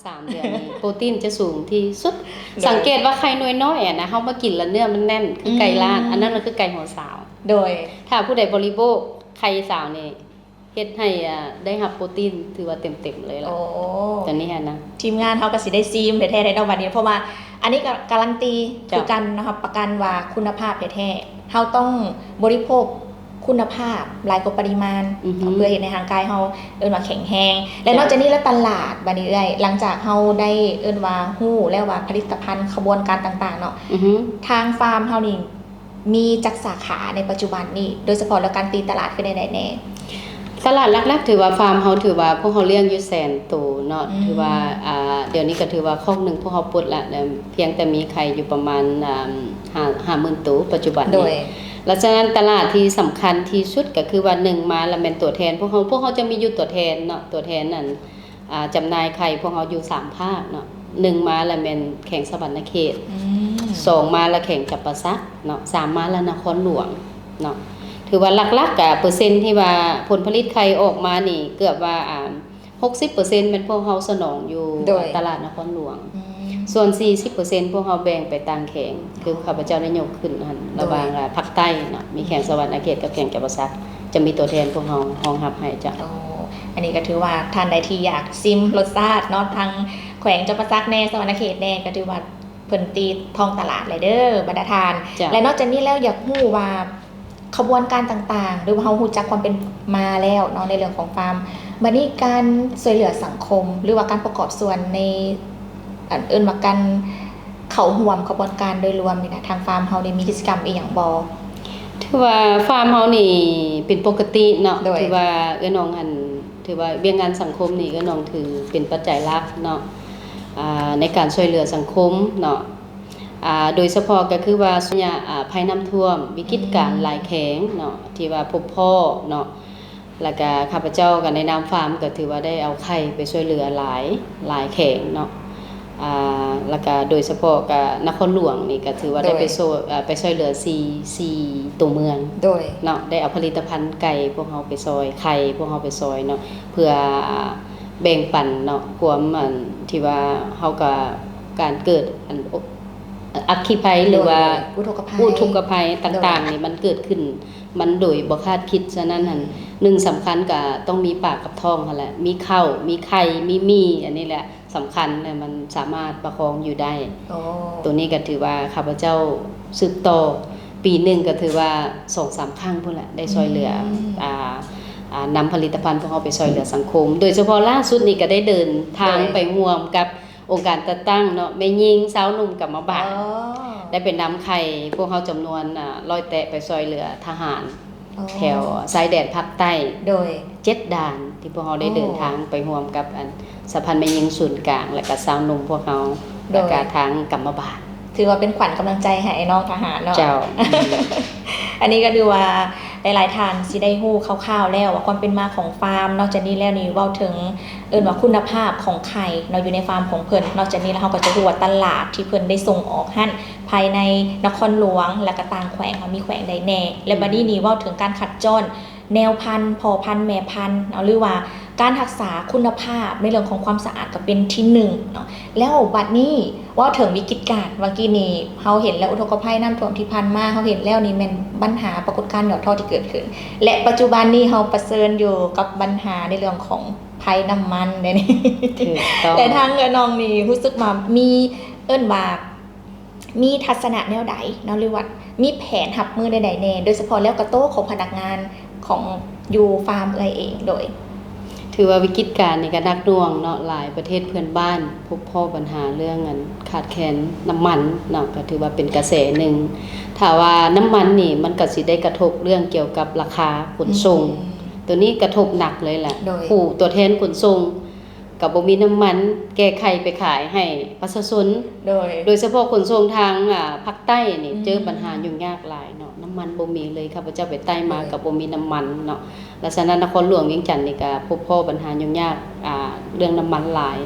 ສາມເດືອນນີ້ໂປຣຕີນຈະສູງທີ່ສຸດ. ໂດຍ ສັງເກດວ່າໄຂ່ໜ່ວຍນ້ອຍອະນະ ເຮົາມາກິນແລ້ວເນື້ອມັນແໜ້ນ ຄືໄກ່ລາດ ອືມ ອັນນັ້ນນະຄືໄກ່ຫົວສາວ. ໂດຍ ຖ້າຜູ້ໃດບໍລິໂພກໄຂ່ສາວນີ້ ເຮັດໃຫ້ ອາ ໄດ້ຮັບໂປຣຕີນຖືວ່າເຕັມໆເລີຍລະ. ໂອ້ ຕົວນີ້ຫັ້ນນະ ທີມງານເຮົາກໍຊິໄດ້ຊີມແທ້ໆເນາະບັດນີ້ ເພາະວ່າອັນນີ້ກໍກາຣັນຕີ ເຈົ້າ ຄືກັນເນາະ ຮັບປະກັນວ່າຄຸນນະພາບແທ້ໆ. ເຮົາຕ້ອງບໍລິໂພກຄຸນນະພາບຫຼາຍກວ່າປະລິມານ ອືຮຶ ເພື່ອເຮັດໃຫ້ຮ່າງກາຍເຮົາ ເອີ້ນວ່າແຂງແຮງ. ແລະ ເຈົ້າ ນອກຈາກນີ້ແລ້ວຕະຫຼາດ ບັດນີ້ເອື້ອຍ ຫຼັງຈາກເຮົາໄດ້ ເອີ້ນວ່າຮູ້ແລ້ວວ່າຜະລິດຕະພັນ ຂະບວນການຕ່າງໆເນາະ ອືຮຶ ທາງຟາມເຮົານີ້ ມີຈັກສາຂາໃນປັດຈຸບັນນີ້ ໂດຍສະເພາະແລ້ວການຕີຕະຫຼາດຄືແນວໃດແດ່? ຕະຫຼາດຫຼັກໆ ຖືວ່າຟາມເຮົາ ຖືວ່າພວກເຮົາລ້ຽງຢູ່ແສນໂຕເນາະ ອືມ ຖືວ່າ ອ່າ ດຽວນີ້ກໍຖືວ່າຄອກໜຶ່ງພວກເຮົາປົດລະ ພຽງແຕ່ມີໄຂ່ຢູ່ປະມານ ອ່າ ຫ້າ ຫ້າໝື່ນໂຕປັດຈຸບັນນີ້. ໂດຍ ແລະ ສະນັ້ນຕະຫຼາດທີ່ສຳຄັນທີ່ສຸດກໍຄືວ່າ ໜຶ່ງມາລະແມ່ນຕົວແທນພວກເຮົາ ພວກເຮົາຈະມີຢູ່ຕົວແທນເນາະ ຕົວແທນນັ້ນ ອ່າ ຈຳໜ່າຍໄຂ່ພວກເຮົາຢູ່ສາມພາກເນາະ ໜຶ່ງມາລະແມ່ນແຂວງສະຫວັນນະເຂດ ອືມ ສອງມາລະແຂວງຈຳປາສັກເນາະ ສາມມາລະນະຄອນຫຼວງເນາະ. ຖືວ່າຫຼັກໆ ກະເປີເຊັນທີ່ວ່າຜົນຜະລິດໄຂ່ອອກມານີ້ ເກືອບວ່າ ອ່າ ຫົກສິບເປີເຊັນແມ່ນພວກເຮົາສະໜອງຢູ່ ໂດຍ ຕະຫຼາດນະຄອນຫຼວງ ອືມ ສ່ວນສີ່ສິບເປີເຊັນພວກເຮົາແບ່ງໄປຕ່າງແຂວງ ຄືຂ້າພະເຈົ້າໄດ້ຍົກຂຶ້ນຫັ້ນ ໂດຍ ລະຫວ່າງ ອ່າ ພາກໃຕ້ເນາະ ມີແຂວງສະຫວັນນະເຂດກັບແຂວງຈຳປາສັກ ຈະມີຕົວແທນພວກເຮົາຮອງຮັບໃຫ້ເຈົ້າ. ອໍ ອັນນີ້ກໍຖືວ່າທ່ານໃດທີ່ຢາກຊິມລົດຊາດເນາະ ທາງແຂວງຈຳປາສັກແດ່ ສະຫວັນນະເຂດແດ່ ກໍຖືວ່າເພິ່ນຕີທ້ອງຕະຫຼາດແລ້ວເດີບັນດາທ່ານ. ເຈົ້າ ແລະ ນອກຈາກນີ້ແລ້ວ ຢາກຮູ້ວ່າຂະບວນການຕ່າງໆ ຫຼືວ່າເຮົາຮູ້ຈັກຄວາມເປັນມາແລ້ວເນາະ ໃນເລື່ອງຂອງຟາມ, ບັດນີ້ການຊ່ວຍເຫຼືອສັງຄົມ ຫຼືວ່າການປະກອບສ່ວນໃນ ອັນເອີ້ນວ່າການເຂົ້າຮ່ວມຂະບວນການໂດຍລວມນີ້ນະ ທາງຟາມເຮົານີ້ມີກິດຈະກຳອີ່ຫຍັງບໍ່? ຖືວ່າຟາມເຮົານີ້ເປັນປົກກະຕິເນາະ ໂດຍ ຖືວ່າເອື້ອຍນ້ອງຫັ້ນ ຖືວ່າວຽກງານສັງຄົມນີ້ເອື້ອຍນ້ອງຖືເປັນປັດໄຈຫຼັກເນາະ ອ່າ ໃນການຊ່ວຍເຫຼືອສັງຄົມເນາະ ອ່າ ໂດຍສະເພາະກໍຄືວ່າໄພນ້ຳຖ້ວມ ວິກິດການ ອືມ ຫຼາຍແຂວງເນາະ ທີ່ວ່າພົບພໍ້ເນາະ ແລ້ວກະຂ້າພະເຈົ້າກໍໃນນາມຟາມກໍຖືວ່າໄດ້ເອົາໄຂ່ໄປຊ່ວຍເຫຼືອຫຼາຍ ຫຼາຍແຂວງເນາະ ອ່າ ແລ້ວກະໂດຍສະເພາະກະນະຄອນຫຼວງນີ້ກໍຖືວ່າໄດ້ໄປ ໂດຍ ຊ່ວຍ ເອີ ໄປຊ່ວຍເຫຼືອສີ່ ສີ່ຕົວເມືອງ ໂດຍ ເນາະ ໄດ້ເອົາຜະລິດຕະພັນໄກ່ພວກເຮົາໄປຊ່ອຍ ໄຂ່ພວກເຮົາໄປຊ່ອຍເນາະ ເພື່ອແບ່ງປັນເນາະ ຄວາມ ອັນ ທີ່ວ່າເຮົາກໍ ການເກີດ ອັນ ອັກຄີໄພ ຫຼືວ່າ ໂດຍ ອຸທົກກະໄພ ອຸທົກກະໄພຕ່າງໆ ໂດຍ ນີ້ມັນເກີດຂຶ້ນ ມັນໂດຍບໍ່ຄາດຄິດ. ສະນັ້ນຫັ້ນ ອືມ ໜຶ່ງສຳຄັນກະຕ້ອງມີປາກກັບທ້ອງຫັ້ນແຫຼະ ມີເຂົ້າ ມີໄຂ່ ມີໝີ່ ອັນນີ້ແຫຼະສຳຄັນ ແລະ ມັນສາມາດປະຄອງຢູ່ໄດ້. ໂອ້ ໂຕນີ້ກະຖືວ່າຂ້າພະເຈົ້າສືບຕໍ່ ປີໜຶ່ງກະຖືວ່າສອງສາມຄັ້ງພຸ້ນແຫຼະ ໄດ້ຊ່ອຍເຫຼືອ ອືມ ອ່າ ອ່າ ນຳຜະລິດຕະພັນພວກເຮົາໄປຊ່ອຍເຫຼືອສັງຄົມ ໂດຍສະເພາະລ່າສຸດນີ້ກະໄດ້ເດີນທາງ ໂດຍ ໄປຮ່ວມກັບ ອົງການຈັດຕັ້ງເນາະ ແມ່ຍິງຊາວໜຸ່ມກຳມະບານ ອໍ ໄດ້ໄປນຳໄຂ່ພວກເຮົາຈຳນວນ ອາ ຮ້ອຍແຕະໄປຊ່ອຍເຫຼືອທະຫານ ອໍ ແຖວຊາຍແດນພາກໃຕ້ ໂດຍ ເຈັດດ່ານ ທີ່ພວກເຮົາໄດ້ ໂອ້ ເດີນທາງໄປຮ່ວມກັບ ອັນ ສະຫະພັນແມ່ຍິງສູນກາງ ແລະກະຊາວໜຸ່ມພວກເຮົາ ໂດຍ ແລະກະທາງກຳມະບານ. ຖືວ່າເປັນຂວັນກຳລັງໃຈໃຫ້ອ້າຍນ້ອງທະຫານເນາະ. ເຈົ້າ ອັນນີ້ກໍຖືວ່າ ຫຼາຍໆທ່ານຊິໄດ້ຮູ້ຄ່າວໆແລ້ວວ່າຄວາມເປັນມາຂອງຟາມ. ນອກຈາກນີ້ແລ້ວນີ້ເວົ້າເຖິງ ເອີ້ນວ່າຄຸນນະພາບຂອງໄຂ່ເນາະ ຢູ່ໃນຟາມຂອງເພິ່ນ. ນອກຈາກນີ້ແລ້ວເຮົາກໍຈະຮູ້ວ່າຕະຫຼາດທີ່ເພິ່ນໄດ້ສົ່ງອອກຫັ້ນ ພາຍໃນນະຄອນຫຼວງ ແລະກະຕ່າງແຂວງເຮົາມີແຂວງໃດແດ່ ແລະ ອືມ ບັດນີ້ນີ້ເວົ້າເຖິງການຂັດຈ້ອນແນວພັນ ພໍ່ພັນແມ່ພັນເນາະ ຫຼືວ່າການຮັກສາຄຸນນະພາບໃນເລື່ອງຂອງຄວາມສະອາດກໍເປັນທີໜຶ່ງເນາະ. ແລ້ວບັດນີ້ເວົ້າເຖິງວິກິດການ ວ່າກີ້ນີ້ເຮົາເຫັນແລ້ວ ອຸທົກກະໄພ ນ້ຳຖ້ວມທີ່ຜ່ານມາ ເຮົາເຫັນແລ້ວນີ້ແມ່ນບັນຫາປາກົດການຫຍໍ້ທໍ້ທີ່ເກີດຂຶ້ນ ແລະ ປັດຈຸບັນນີ້ເຮົາປະເຊີນຢູ່ກັບບັນຫາໃນເລື່ອງຂອງໄພນ້ຳມັນເດ້ນີ້. ຖືກຕ້ອງ ແລະ ທາງເອື້ອຍນ້ອງນີ້ຮູ້ສຶກວ່າມີ ເອີ້ນວ່າມີທັດສະນະແນວໃດເນາະ ຫຼືວ່າມີແຜນຮັບມືແນວໃດແດ່ ໂດຍສະເພາະແລ້ວກະໂຕຂອງພະນັກງານຂອງຢູ່ຟາມເອື້ອຍເອງ? ໂດຍ ຖືວ່າວິກິດການນີ້ກະໜັກໜ່ວງເນາະ ຫຼາຍປະເທດເພື່ອນບ້ານ ພົບພໍ້ບັນຫາເລື່ອງ ອັນ ຂາດແຄນນ້ຳມັນເນາະ ກໍຖືວ່າເປັນກະແສໜຶ່ງ. ຖ້າວ່ານ້ຳມັນນີ້ ມັນກໍຊິໄດ້ກະທົບເລື່ອງກ່ຽວກັບລາຄາຂົນສົ່ງ ອືມ ໂຕນີ້ກະທົບໜັກເລີຍແຫຼະ. ໂດຍ ຜູ້ຕົວແທນຂົນສົ່ງກໍບໍ່ມີນ້ຳມັນແກ່ໄຂ່ໄປຂາຍໃຫ້ປະຊາຊົນ. ໂດຍ ໂດຍສະເພາະຂົນສົ່ງທາງ ອາ ພາກໃຕ້ນີ້ ອືມ ເຈີບັນຫາຫຍຸ້ງຍາກຫຼາຍເນາະ ນ້ຳມັນບໍ່ມີເລີຍ. ຂ້າພະເຈົ້າໄປໄຕ້ມາ ໂດຍ ກໍບໍ່ມີນ້ຳມັນເນາະ. ລະສະນັ້ນນະຄອນຫຼວງວຽງຈັນນີ້ກະພົບພໍ້ບັນຫາຫຍຸ້ງຍາກ ອ່າ ເລື່ອງນ້ຳມັນຫຼາຍ.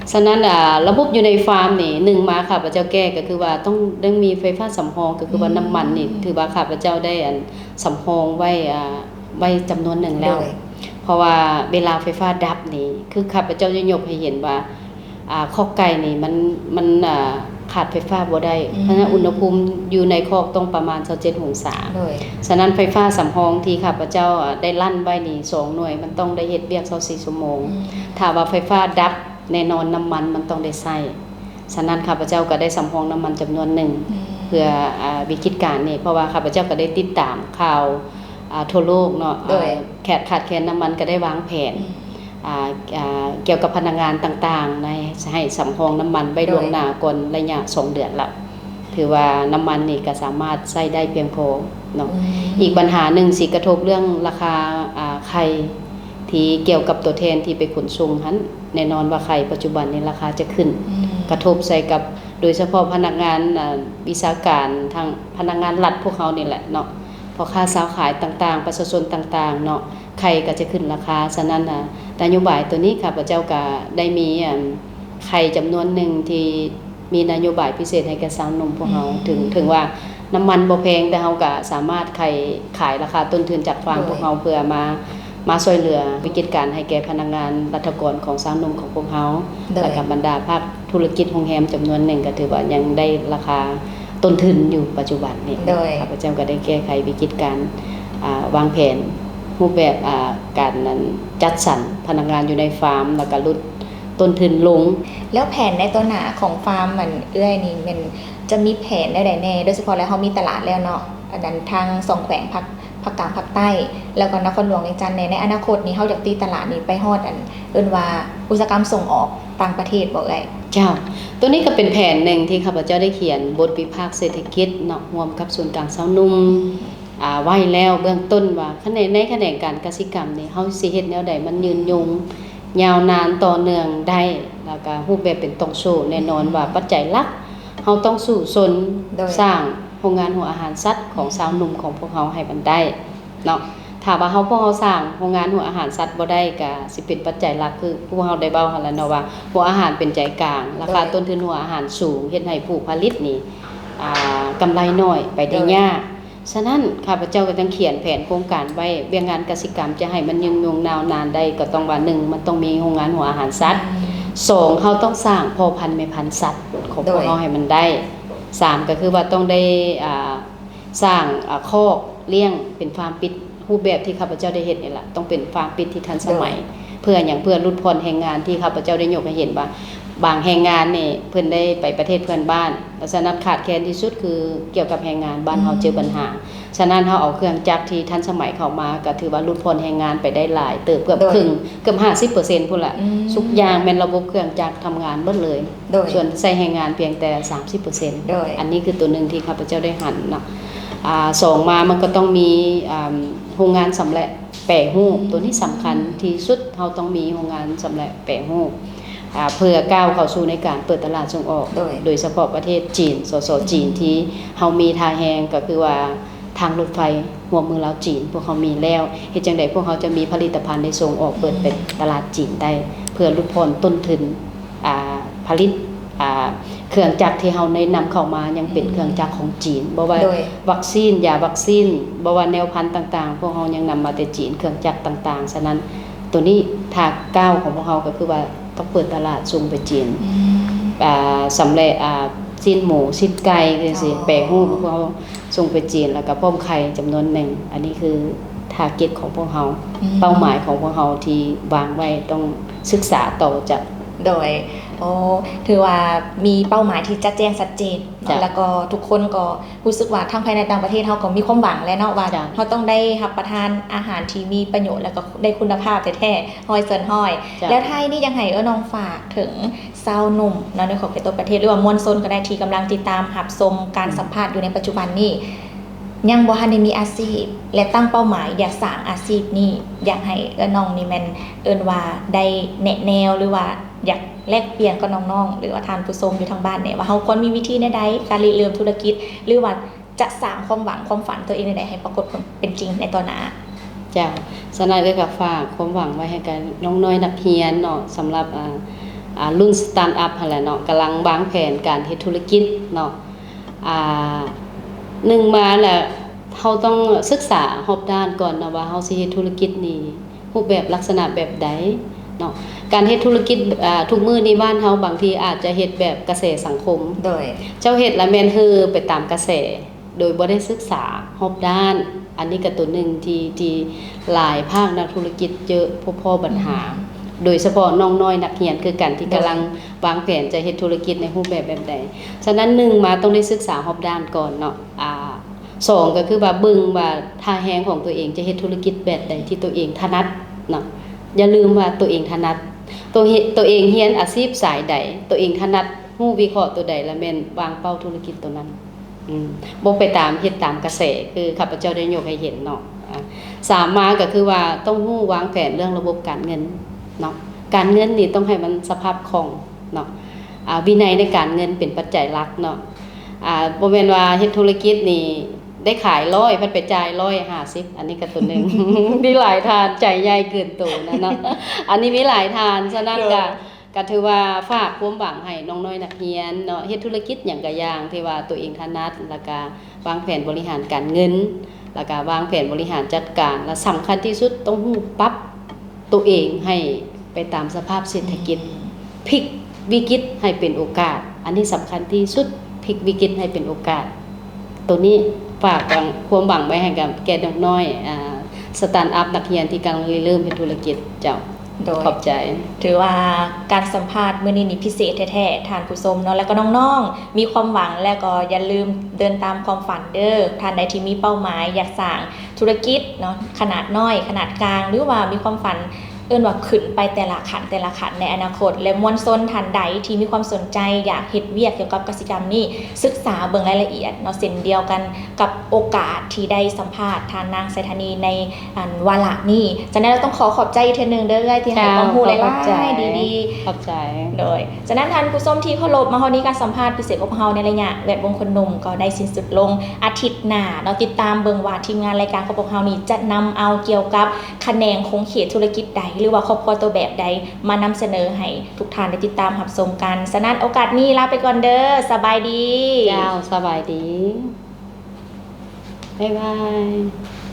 ສະນັ້ນ ອ່າ ລະບົບຢູ່ໃນຟາມນີ້ ໜຶ່ງມາຂ້າພະເຈົ້າແກ້ກໍຄືວ່າຕ້ອງໄດ້ມີໄຟຟ້າສຳຮອງ ກໍຄືວ່າ ອືມ ນ້ຳມັນນີ້ ຖືວ່າຂ້າພະເຈົ້າໄດ້ ອັນ ສຳຮອງໄວ້ ອ່າ ໄວ້ຈຳນວນໜຶ່ງແລ້ວ. ໂດຍ ເພາະວ່າເວລາໄຟຟ້າດັບນີ້ ຄືຂ້າພະເຈົ້າຈະຍົກໃຫ້ເຫັນວ່າ ອ່າ ຄອກໄກ່ນີ້ມັນ ມັນ ອ່າ ຂາດໄຟຟ້າບໍ່ໄດ້. ອືມ ເພາະສະນັ້ນອຸນຫະພູມຢູ່ໃນຄອກຕ້ອງປະມານຊາວເຈັດອົງສາ. ໂດຍ ສະນັ້ນໄຟຟ້າສຳຮອງທີ່ຂ້າພະເຈົ້າ ອ່າ ໄດ້ລັ່ນໄວ້ນີ້ສອງໜ່ວຍ ມັນຕ້ອງໄດ້ເຮັດວຽກຊາວສີ່ຊົ່ວໂມງ. ອືມ ຖ້າວ່າໄຟຟ້າດັບ ແນ່ນອນນ້ຳມັນມັນຕ້ອງໄດ້ໃຊ້. ສະນັ້ນຂ້າພະເຈົ້າກໍໄດ້ສຳຮອງນ້ຳມັນຈຳນວນໜຶ່ງ ອືມ ເພື່ອ ອ່າ ວິກິດການນີ້ ເພາະວ່າຂ້າພະເຈົ້າກໍໄດ້ຕິດຕາມຂ່າວ ອ່າ ທົ່ວໂລກເນາະ. ໂດຍ ອ່າ ແຂກຂາດແຄນນ້ຳມັນ ກໍໄດ້ວາງແຜນ ອືມ ອ່າ ອ່າ ກ່ຽວກັບພະນັກງານຕ່າງໆ ໃຫ້ ໃຫ້ສຳຮອງນ້ຳມັນໄວ້ ໂດຍ ລ່ວງໜ້າກ່ອນໄລຍະສອງເດືອນແລ້ວ. ຖືວ່ານ້ຳມັນນີ້ກໍສາມາດໃຊ້ໄດ້ພຽງພໍເນາະ. ອືມ ອີກບັນຫາໜຶ່ງຊິກະທົບເລື່ອງລາຄາ ອ່າ ໄຂ່ ທີ່ກ່ຽວກັບຕົວແທນທີ່ໄປຂົນສົ່ງຫັ້ນ ແນ່ນອນວ່າໄຂ່ປັດຈຸບັນນີ້ລາຄາຈະຂຶ້ນ ອືມ ກະທົບໃສ່ກັບ ໂດຍສະເພາະພະນັກງານ ອ່າ ວິຊາການ ທາງພະນັກງານລັດພວກເຮົານີ້ແຫຼະເນາະ ພໍ່ຄ້າຊາວຂາຍຕ່າງໆ ປະຊາຊົນຕ່າງໆເນາະ ໄຂ່ກໍຈະຂຶ້ນລາຄາ. ສະນັ້ນ ອ່າ ນະໂຍບາຍໂຕນີ້ ຂ້າພະເຈົ້າກໍໄດ້ມີ ອ່າ ໄຂ່ຈຳນວນໜຶ່ງທີ່ມີນະໂຍບາຍພິເສດໃຫ້ແກ່ຊາວໜຸ່ມພວກເຮົາ. ອືມ ເຖິງ ເຖິງວ່ານ້ຳມັນບໍ່ແພງ ແຕ່ເຮົາກໍສາມາດໄຂ່ ຂາຍລາຄາຕົ້ນທຶນຈາກຟາມ ໂດຍ ພວກເຮົາ ເພື່ອມາ ມາຊ່ວຍເຫຼືອວິກິດການໃຫ້ແກ່ພະນັກງານລັດຖະກອນຂອງຊາວໜຸ່ມຂອງພວກເຮົາ. ໂດຍ ແລ້ວກໍບັນດາພາກທຸລະກິດໂຮງແຮມຈຳນວນໜຶ່ງ ກໍຖືວ່າຍັງໄດ້ລາຄາຕົ້ນທຶນຢູ່ປັດຈຸບັນນີ້. ໂດຍ ຂ້າພະເຈົ້າກໍໄດ້ແກ້ໄຂວິກິດການ ອ່າ ວາງແຜນຮູບແບບ ອ່າ ການ ອັນ ຈັດສັນພະນັກງານຢູ່ໃນຟາມ ແລ້ວກໍຫຼຸດຕົ້ນທຶນລົງ. ແລ້ວແຜນໃນຕໍ່ໜ້າຂອງຟາມ ອັນ ເອື້ອຍນີ້ແມ່ນຈະມີແຜນແນວໃດແດ່? ໂດຍສະເພາະແລ້ວເຮົາມີຕະຫຼາດແລ້ວເນາະ ອັນນັ້ນທາງສອງແຂວງພາກ ພາກກາງພາກໃຕ້ ແລ້ວກໍນະຄອນຫຼວງວຽງຈັນແດ່. ໃນອະນາຄົດນີ້ເຮົາຢາກຕີຕະຫຼາດນີ້ໄປຮອດ ອັນ ເອີ້ນວ່າອຸດສາຫະກຳສົ່ງອອກຕ່າງປະເທດບໍ່ເອື້ອຍ? ເຈົ້າ ໂຕນີ້ກໍເປັນແຜນໜຶ່ງທີ່ຂ້າພະເຈົ້າໄດ້ຂຽນບົດວິພາກເສດຖະກິດເນາະ ຮ່ວມກັບສູນກາງຊາວໜຸ່ມ ອືມ ອ່າ ໄວ້ແລ້ວເບື້ອງຕົ້ນວ່າ ຂະແໜງ ໃນຂະແໜງການກະສິກຳນີ້ ເຮົາຊິເຮັດແນວໃດມັນຍືນຍົງ ຍາວນານ ຕໍ່ເນື່ອງໄດ້ ແລ້ວກໍຮູບແບບເປັນຕ່ອງໂສ້. ແນ່ນອນວ່າ ອືມ ປັດໄຈຫຼັກ ເຮົາຕ້ອງສູ້ຊົນ ໂດຍ ສ້າງໂຮງງານຫົວອາຫານສັດຂອງຊາວໜຸ່ມຂອງພວກເຮົາໃຫ້ມັນໄດ້ເນາະ. ຖ້າວ່າເຮົາ ພວກເຮົາສ້າງໂຮງງານຫົວອາຫານສັດບໍ່ໄດ້ ກໍຊິເປັນປັດໄຈຫຼັກ ຄືພວກເຮົາໄດ້ເວົ້າຫັ້ນແຫຼະເນາະ ວ່າຫົວອາຫານເປັນໃຈກາງ ລາຄາ ໂດຍ ຕົ້ນທຶນຫົວອາຫານສູງ ເຮັດໃຫ້ຜູ້ຜະລິດນີ້ ອ່າ ກຳໄລໜ້ອຍ ໄປໄດ້ຍາກ. ໂດຍ ສະນັ້ນ ຂ້າພະເຈົ້າກໍຕ້ອງຂຽນແຜນໂຄງການໄວ້ ວຽກງານກະສິກຳຈະໃຫ້ມັນຍືນຍົງຍາວນານໄດ້ ກໍຕ້ອງວ່າ ໜຶ່ງ ມັນຕ້ອງມີໂຮງງານຫົວອາຫານສັດ. ອືມ ສອງ ເຮົາຕ້ອງສ້າງພໍ່ພັນແມ່ພັນສັດຂອງ ໂດຍ ພວກເຮົາໃຫ້ມັນໄດ້. ສາມ ກໍຄືວ່າຕ້ອງໄດ້ ອ່າ ສ້າງ ອ່າ ຄອກລ້ຽງເປັນຟາມປິດ ຮູບແບບທີ່ຂ້າພະເຈົ້າໄດ້ເຮັດນີ້ລະ ຕ້ອງເປັນຟາມປິດທີ່ທັນສະໄໝ. ໂດຍ ເພື່ອຫຍັງ? ເພື່ອຫຼຸດຜ່ອນແຮງງານ ທີ່ຂ້າພະເຈົ້າໄດ້ຍົກໃຫ້ເຫັນວ່າ ບາງແຮງງານນີ້ເພິ່ນໄດ້ໄປປະເທດເພື່ອນບ້ານ ສະນັ້ນຂາດແຄນທີ່ສຸດຄືກ່ຽວກັບແຮງງານ ບ້ານເຮົາ ອືມ ເຈີບັນຫາ. ສະນັ້ນເຮົາເອົາເຄື່ອງຈັກທີ່ທັນສະໄໝເຂົ້າມາ ກໍຖືວ່າຫຼຸດຜ່ອນແຮງງານໄປໄດ້ຫຼາຍເຕີບ ເກືອບ ໂດຍ ເຄິ່ງ ເກືອບຫ້າສິບເປີເຊັນພຸ້ນລະ. ອືມ ທຸກຢ່າງແມ່ນລະບົບເຄື່ອງຈັກທຳງານໝົດເລີຍ. ໂດຍ ສ່ວນໃຊ້ແຮງງານພຽງແຕ່ສາມສິບເປີເຊັນ. ໂດຍ ອັນນີ້ຄືຕົວໜຶ່ງທີ່ຂ້າພະເຈົ້າໄດ້ຫັນເນາະ. ອ່າ ສອງມາ ມັນກໍຕ້ອງມີ ອ່າ ໂຮງງານຊຳແຫຼະແປຮູບ. ອືມ ຕົວນີ້ສຳຄັນທີ່ສຸດ ເຮົາຕ້ອງມີໂຮງງານຊຳແຫຼະແປຮູບ ອ່າ ເພື່ອກ້າວເຂົ້າສູ່ໃນການເປີດຕະຫຼາດສົ່ງອອກ ໂດຍ ໂດຍສະເພາະປະເທດຈີນ ສສ ອືມ ຈີນ ທີ່ເຮົາມີທ່າແຮງ ກໍຄືວ່າ ທາງລົດໄຟຮ່ວມມືລາວຈີນ ພວກເຮົາມີແລ້ວ. ເຮັດຈັ່ງໃດພວກເຮົາຈະມີຜະລິດຕະພັນໄດ້ສົ່ງອອກ ເປີດໄປ ອືມ ຕະຫຼາດຈີນໄດ້ ເພື່ອຫຼຸດຜ່ອນຕົ້ນທຶນ ອ່າ ຜະລິດ ອ່າ ເຄື່ອງຈັກທີ່ເຮົາໄດ້ນຳເຂົ້າມາ ຍັງເປັນ ອືມ ເຄື່ອງຈັກຂອງຈີນ. ບໍ່ວ່າ ໂດຍ ວັກຊີນ, ຢາວັກຊີນ, ບໍ່ວ່າແນວພັນຕ່າງໆ ພວກເຮົາຍັງນຳມາແຕ່ຈີນ, ເຄື່ອງຈັກຕ່າງໆ. ສະນັ້ນ ໂຕນີ້ຖ້າກ້າວຂອງພວກເຮົາກໍຄືວ່າຕ້ອງເປີດຕະຫຼາດສົ່ງໄປຈີນ. ອືມ ອ່າ ຊຳແຫຼະ ອ່າ ຊີ້ນໝູ, ຊີ້ນໄກ່ ຈັ່ງຊີ້ ອໍ ແປຮູບ ພວກເຮົາສົ່ງໄປຈີນ ແລ້ວກໍພ້ອມໄຂ່ຈຳນວນໜຶ່ງ. ອັນນີ້ຄື target ຂອງພວກເຮົາ, ອືມ ເປົ້າໝາຍຂອງພວກເຮົາທີ່ວາງໄວ້ ຕ້ອງສຶກສາຕໍ່ຈາກ ໂດຍ ໂອ້ ຖືວ່າມີເປົ້າໝາຍທີ່ຈະແຈ້ງຊັດເຈນເນາະ. ເຈົ້າ ແລ້ວກໍທຸກຄົນກໍ ຮູ້ສຶກວ່າທັງພາຍໃນຕ່າງປະເທດເຮົາກໍມີຄວາມຫວັງແຫຼະເນາະ ວ່າ ເຈົ້າ ເຮົາຕ້ອງໄດ້ຮັບປະທານອາຫານທີ່ມີປະໂຫຍດ ແລ້ວກໍໄດ້ຄຸນນະພາບແທ້ໆ ຮ້ອຍສ່ວນຮ້ອຍ. ເຈົ້າ ແລ້ວທ້າຍນີ້ຢາກໃຫ້ເອື້ອຍນ້ອງຝາກເຖິງຊາວໜຸ່ມເນາະ ໃນຂອບເຂດທົ່ວປະເທດ ຫຼືວ່າມວນຊົນກໍໄດ້ ທີ່ກຳລັງຕິດຕາມຮັບຊົມການ ອືມ ສຳພາດຢູ່ໃນປັດຈຸບັນນີ້ ຍັງບໍ່ທັນໄດ້ມີອາຊີບ ແລະ ຕັ້ງເປົ້າໝາຍຢາກສ້າງອາຊີບນີ້ ຢາກໃຫ້ເອື້ອຍນ້ອງນີ້ແມ່ນເອີ້ນວ່າໄດ້ແນະແນວ ຫຼືວ່າຢາກ ແລກປ່ຽນກັບນ້ອງໆ ຫຼືວ່າທ່ານຜູ້ຊົມຢູ່ທາງບ້ານແດ່ ວ່າເຮົາຄວນມີວິທີແນວໃດ ການລິເລີ່ມທຸລະກິດ ຫຼືວ່າຈະສ້າງຄວາມຫວັງຄວາມຝັນຕົວເອງແນວໃດ ໃຫ້ປາກົດຜົນເປັນຈິງໃນຕໍ່ໜ້າ? ເຈົ້າ ສະນັ້ນເອື້ອຍກໍຝາກຄວາມຫວັງໄວ້ໃຫ້ກັບນ້ອງນ້ອຍນັກຮຽນເນາະ ສຳລັບ ອ່າ ອ່າ ລຸ້ນ start up ຫັ້ນແຫຼະເນາະ ກຳລັງວາງແຜນການເຮັດທຸລະກິດເນາະ. ອ່າ ໜຶ່ງມາແລ້ວ ເຮົາຕ້ອງສຶກສາຮອບດ້ານກ່ອນເນາະ ວ່າເຮົາຊິເຮັດທຸລະກິດນີ້ ຮູບແບບລັກສະນະແບບໃດ ເນາະ. ການເຮັດທຸລະກິດ ອາ ທຸກມື້ນີ້ບ້ານເຮົາບາງທີອາດຈະເຮັດແບບກະແສສັງຄົມ ໂດຍ ເຈົ້າເຮັດລະແມ່ນເຫີໄປຕາມກະແສ ໂດຍບໍ່ໄດ້ສຶກສາຮອບດ້ານ. ອັນນີ້ກໍຕົວໜຶ່ງທີ່ ທີ່ຫຼາຍພາກນັກທຸລະກິດເຈີພົບພໍ້ບັນຫາ ອືມ ໂດຍສະເພາະນ້ອງນ້ອຍນັກຮຽນຄືກັນ ທີ່ ໂດຍ ກຳລັງວາງແຜນຈະເຮັດທຸລະກິດໃນຮູບແບບແບບໃດ. ສະນັ້ນ ໜຶ່ງມາຕ້ອງໄດ້ສຶກສາຮອບດ້ານກ່ອນເນາະ ອາ ສອງກໍຄືວ່າເບິ່ງວ່າທ່າແຮງຂອງຕົວເອງຈະເຮັດທຸລະກິດແບບໃດທີ່ຕົວເອງຖະໜັດເນາະ. ຢ່າລືມວ່າຕົວເອງຖະໜັດ ຕົວເຮັດ ຕົວເອງຮຽນອາຊີບສາຍໃດ ຕົວເອງຖະໜັດ ຮູ້ວິເຄາະຕົວໃດ ລະແມ່ນວາງເປົ້າທຸລະກິດຕົວນັ້ນ. ອືມ ບໍ່ໄປຕາມເຮັດຕາມກະແສ ຄືຂ້າພະເຈົ້າໄດ້ຍົກໃຫ້ເຫັນເນາະ. ອາ ສາມມາກໍຄືວ່າຕ້ອງຮູ້ວາງແຜນເລື່ອງລະບົບການເງິນເນາະ. ການເງິນນີ້ຕ້ອງໃຫ້ມັນສະພາບຄ່ອງເນາະ. ອາ ວິໄນໃນການເງິນເປັນປັດໄຈຫຼັກເນາະ. ອາ ບໍ່ແມ່ນວ່າເຮັດທຸລະກິດນີ້ໄດ້ຂາຍຮ້ອຍ ພັດໄປຈ່າຍຮ້ອຍຫ້າສິບ ອັນນີ້ກໍຕົວໜຶ່ງ. ມີຫຼາຍທ່ານໃຈໃຫຍ່ເກີນໂຕນະເນາະ. ອັນນີ້ມີຫຼາຍທ່ານ ສະນັ້ນ ໂດຍ ກໍ ກໍຖືວ່າຝາກຄວາມຫວັງໃຫ້ນ້ອງນ້ອຍນັກຮຽນເນາະ ເຮັດທຸລະກິດຫຍັງກະຢ່າງທີ່ວ່າຕົວເອງຖະໜັດ ແລ້ວກະວາງແຜນບໍລິຫານການເງິນ ແລ້ວກະວາງແຜນບໍລິຫານຈັດການ ແລະ ສຳຄັນທີ່ສຸດຕ້ອງຮູ້ປັບຕົວເອງໃຫ້ໄປຕາມສະພາບເສດຖະກິດ ອືມ ພິກວິກິດໃຫ້ເປັນໂອກາດ ອັນນີ້ສຳຄັນທີ່ສຸດ ພິກວິກິດໃຫ້ເປັນໂອກາດ. ໂຕນີ້ຝາກຄວາມຫວັງໄວ້ໃຫ້ກັບແກ່ນ້ອງນ້ອຍ ອາ ສະຕາດອັບ ນັກຮຽນທີ່ກຳລັງລິເລີ່ມເຮັດທຸລະກິດເຈົ້າ. ໂດຍ ຂອບໃຈ. ຖືວ່າການສຳພາດມື້ນີ້ນີ້ພິເສດແທ້ໆ ທ່ານຜູ້ຊົມເນາະ ແລ້ວກໍນ້ອງໆ ມີຄວາມຫວັງ ແລ້ວກໍຢ່າລືມເດີນຕາມຄວາມຝັນເດີ້. ທ່ານໃດທີ່ມີເປົ້າໝາຍຢາກສ້າງທຸລະກິດເນາະ ຂະໜາດນ້ອຍ ຂະໜາດກາງ ຫຼືວ່າມີຄວາມຝັນ ເອີ້ນວ່າຂຶ້ນໄປແຕ່ລະຂັ້ນ ແຕ່ລະຂັ້ນໃນອະນາຄົດ ແລະ ມວນຊົນທ່ານໃດທີ່ມີຄວາມສົນໃຈຢາກເຮັດວຽກກ່ຽວກັບກະສິກຳນີ້ ສຶກສາເບິ່ງລາຍລະອຽດເນາະ ເຊັ່ນດຽວກັນກັບໂອກາດທີ່ໄດ້ສຳພາດທ່ານນາງໄຊທານີໃນ ອັນ ວາລະນີ້. ສະນັ້ນ ຕ້ອງຂໍຂອບໃຈອີກເທື່ອໜຶ່ງເດີ້ ເອື້ອຍ ທີ່ໃຫ້ຄວາມຮູ້ຫຼາຍໆ ເຈົ້າ ຂອບໃຈ ດີໆ ຂອບໃຈ. ໂດຍ ສະນັ້ນ ທ່ານຜູ້ຊົມທີ່ເຄົາລົບ ມາຮອດນີ້ການສຳພາດພິເສດກັບເຮົາໃນໄລຍະແວດວົງຄົນໜຸ່ມກໍໄດ້ສິ້ນສຸດລົງ. ອາທິດໜ້າເນາະ ຕິດຕາມເບິ່ງວ່າທີມງານລາຍການຂອງພວກເຮົານີ້ຈະນຳເອົາກ່ຽວກັບຂະແໜງຂົງເຂດທຸລະກິດໃດ ຫຼືວ່າຄອບຄົວຕົວແບບໃດ ມານຳສະເໜີໃຫ້ທຸກທ່ານໄດ້ຕິດຕາມຮັບຊົມກັນ. ສະນັ້ນ ໂອກາດນີ້ລາໄປກ່ອນເດີ້. ສະບາຍດີ. ເຈົ້າ ສະບາຍດີ. ບາຍບາຍ.